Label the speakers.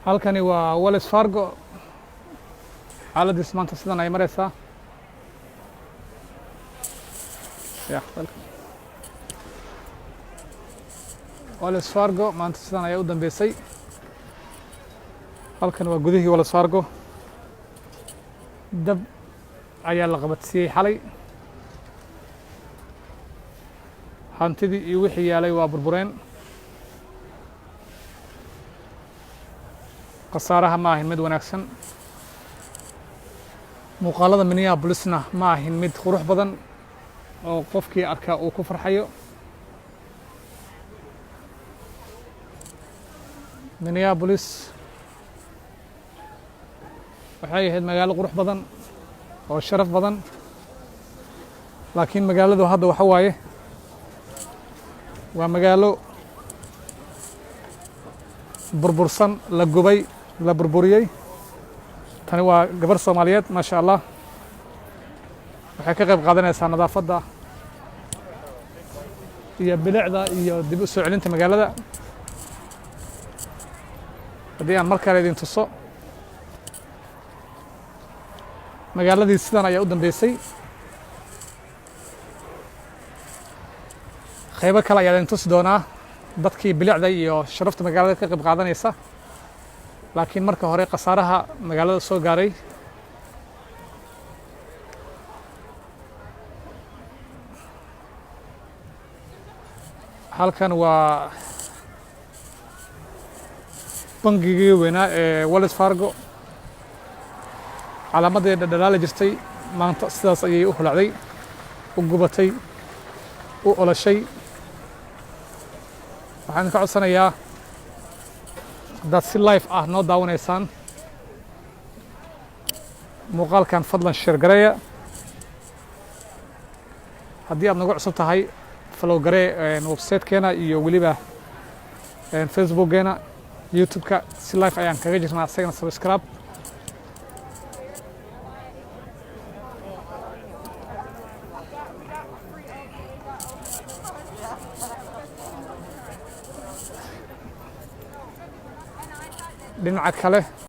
Speaker 1: Halkani waa Wells Fargo. Xaaladiis maanta sidan ay maraysaa. Yeah, welcome. Wells Fargo maanta sidan ayaa u dambeysay. Halkan waa gudihii Wells Fargo. Dab ayaa la qabadsiiyey xalay. Hantidii iyo wixii yaalay waa burbureen. Khasaaraha ma ahin mid wanaagsan. Muuqaalada Minneapolisna ma ahin mid qurux badan oo qofkii arkaa uu ku farxayo. Minneapolis waxay ahayd magaalo qurux badan oo sharaf badan, laakiin magaaladu hadda waxa waaye waa magaalo burbursan, la gubay, la burburiyey. Tani waa gabar Soomaaliyeed, maasha Allah. Waxay ka qayb qaadanaysaa nadaafadda iyo bilicda iyo dib u soo celinta magaalada. Haddii aan mar kale idin tuso, magaaladii sidan ayaa u dambeysay. Qaybo kale ayaa idin tusi doonaa, dadkii bilicda iyo sharafta magaalada ka qayb qaadanaysa, laakiin marka hore khasaaraha magaalada soo gaaray. Halkan waa bangigii weynaa ee Wells Fargo. Calaamadii dhadhalaali jirtay maanta sidaas ayay u hulacday, u gubatay, u oloshay. Waxaan idinka codsanayaa, haddaad si live ah noo daawanaysaan muuqaalkan, fadlan share gareeya. Haddii aad nagu cusub tahay, follow garee website-keena iyo weliba Facebookgeena. YouTube-ka si live ayaan kaga jirnaa isagana, subscribe. Dhinaca kale.